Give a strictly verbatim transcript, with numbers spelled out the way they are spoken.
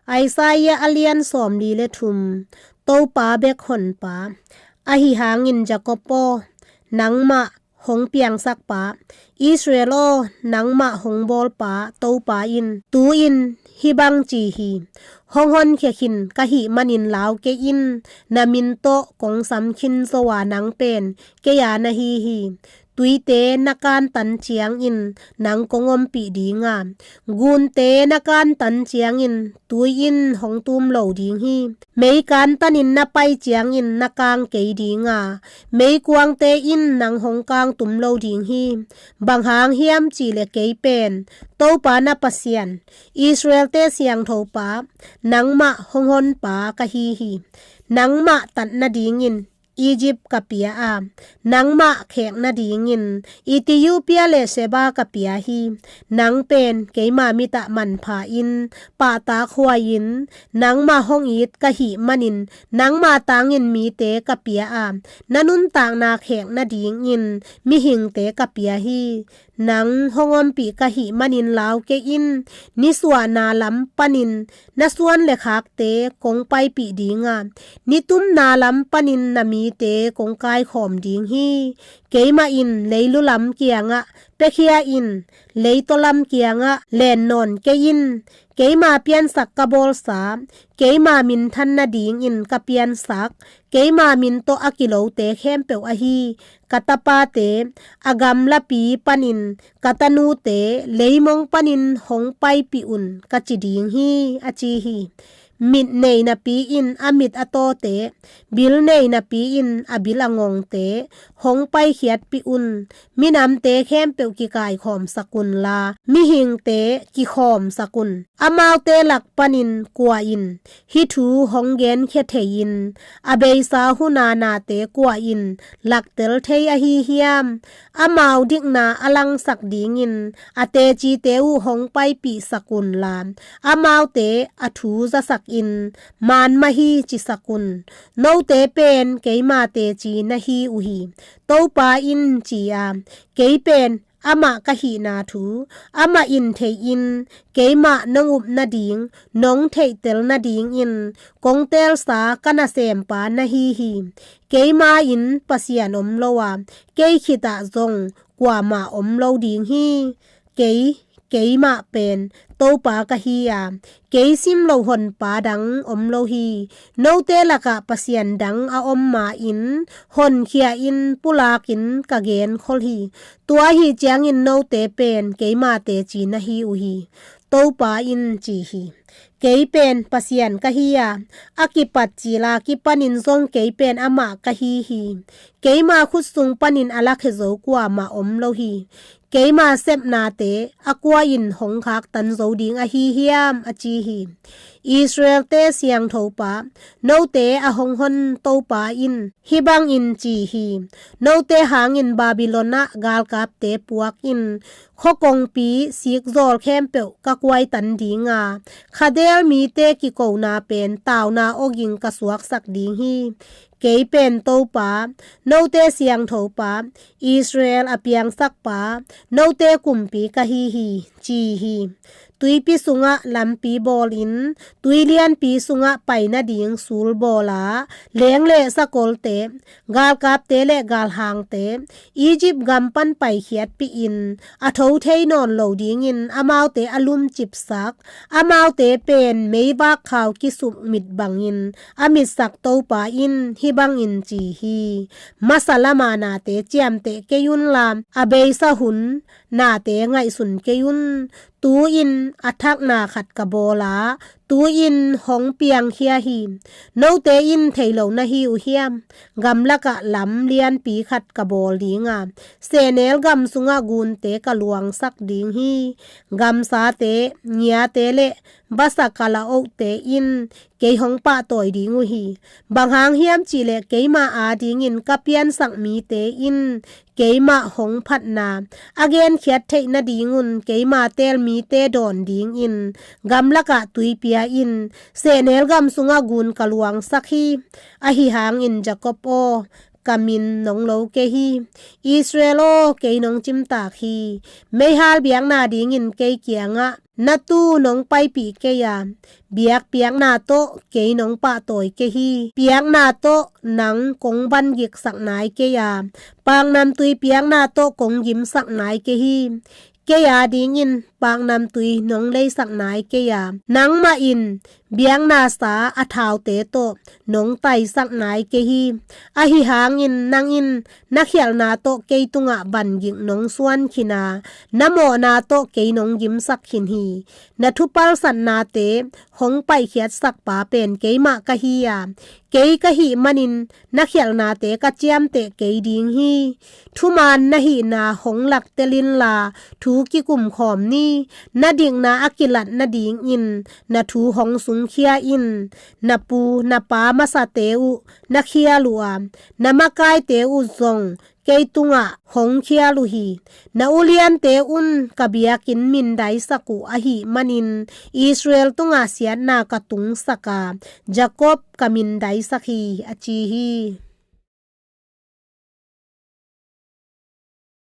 Isaiah a lian sawmli le thum. Topa bek honpa. Ahi hangin Jacob aw, nangmah hong piangsakpa, Israel aw, nangmah hong bawlpa Topa in tu-in hih bang ci hi: Hong honkhia khin ka hih manin lau kei in, na min tawh kong sam khin zo a, nang pen kei a na hi hi. Tuite na kantan ciangin nang kong ompih ding a, gunte na kantan ciangin tui in hong tum lo ding hi. Mei kantanin na pai ciangin na kang kei ding a, meikuangte in nang hong kang tum lo ding hi. Bang hang hiam cih leh kei pen Topa na Pasian, Israel-te Siangthopa, nangmah hong honpa ka hi hi. Nangmah tat nadingin Egypt ka pia a, nangmah khek nadingin Ethiopia le Seba ka pia hi. Nang pen keima mit ah manpha-in, pahtak huai-in, nangmah hong it ka hih manin nangmah tangin mite ka pia a, na nuntakna khek nadingin mihingte ka pia hi. Nang hong ompih ka hih manin lau kei in. Nisuahna lam panin na suan le khakte kong paipih ding a, nitumna lam panin na mite kong kaikhawm ding hi. Keimah in leilu lam kiangah piakhia in, leitaw lam kiangah len nawn kei in. Keima piansak ka bawlsa, keima minthan nadingin ka piansak, keima min tawh a kilote khempeuh ahi ka tapate, a gamlapi panin ka tanute leimong panin hong paipih un, ka ci ding hi, a ci hi. Mit nei napi-in a mit a tawte, bil nei napi-in a bil a ngongte hong paikhiatpih un. Minamte khempeuh kikaikhawmsak unla, mihingte kikhawmsak un. Amaute lak panin kua in hih thu hong genkhia thei-in, a beisa huna nate kua in laktel thei ahi hiam? Amau dikna a langsak dingin a tecite uh hong paipihsak unla, amaute a thu zasakin, man mah hi, cisak un. Note pen keima teci na hi uh hi, Topa in ci a, kei pen amah ka hihna thu amah in thei-in, keimah nong up nading, nong theihtel nadingin kong teelsa ka nasempa na hi hi. Keima in Pasian om lo a, kei khitah zong kuamah om lo ding hi. Kei, keimah pen Topa ka hi a, kei sim loh honpa dang om lo hi. Note lakah pasian dang a om ma-in, honkhia-in, pulakin ka genkhol hi. Tua ahi ciangin note pen keima teci na hi uh hi, Topa in ci hi. Kei pen Pasian ka hi a, a kipat cila kipanin zong kei pen amah ka hi hi. Keima khut sung panin a lakhia zo kuamah om lo hi. Keima sepnate a kua in hong khaktan zo ding ahi hiam, a ci hi. Israel-te Siangthopa, note a hong hon Topa in hih bangin ci hi: Note hangin Babylon ah galkapte puak in, khuakongpi sikzawl khempeuh ka kuaitan ding a, Khaldea mite kikona pen tauna awging ka suaksak ding hi. Kei pen Topa, note Siangthopa, Israel a piangsakpa, note Kumpi ka hi hi, ci hi. Tuipi sungah lampi bawlin, tui lianpi sungah pai nading sul bawl a, leng le sakolte, galkapte le galhangte Egypt gam pan paikhiatpih in, a tho thei nawn lo dingin amaute a lumcipsak, amaute pen meivak khau kisukmit bangin a mitsak Topa in hih bangin ci hi: Masa lama nate ciamteh kei unla, a beisa hun nate ngaihsun kei un. Tu-in a thakna khat ka bawl a, tu-in hong piangkhia hi. Note in thei lo na hi uh hiam? Gamlakah lam lianpi khat ka bawl ding a, sehnel gam sungah gunte ka luangsak ding hi. Gamsate, ngiate le vasa kalaohte in kei hong pahtawi ding uh hi. Bang hang hiam cihleh keima adingin ka piansak mite in keimah hong phatna a genkhiat theih nadingun keima teel mite dawn dingin gamlakah tui pia-in sehnel gam sungah gun ka luangsak hi. Ahi hangin Jacob aw, ka min nong lo kei hi. Israel aw, kei nong cimtak hi. Meihal biakna dingin kei kiangah na tuu nong paipih kei a, biakpiakna tawh kei nong pahtawi kei hi. Piakna tawh nang kong vangiksak nai kei a, paknamtui piakna tawh kong gimsak nai kei hi. Kei a dingin paknamtui nong leisak nai kei a, nangmah in biaknasa a thaute tawh nong taisak nai kei hi. Ahi hangin nang in na khialhna tawh kei tungah vangik nong suan khin a, na mawhna tawh kei nong gimsak khin hi. Na thupalsatnate hong paikhiatsakpa pen keimah ka hi a, kei ka hih manin na khialhnate ka ciamteh kei ding hi. Thumaan na hihna hong laktel inla, thu kikumkhawm ni. Na dikna a kilat nadingin na thu hong sungkhia in. Na pu na pa masate uh na khial uh a, na makaite uh zong kei tungah hong khial uh hi. Na uliante un ka biakinn mindaisak uh ahih manin Israel tungah siatna ka tungsak a, Jakob ka mindaisak hi, a ci hi.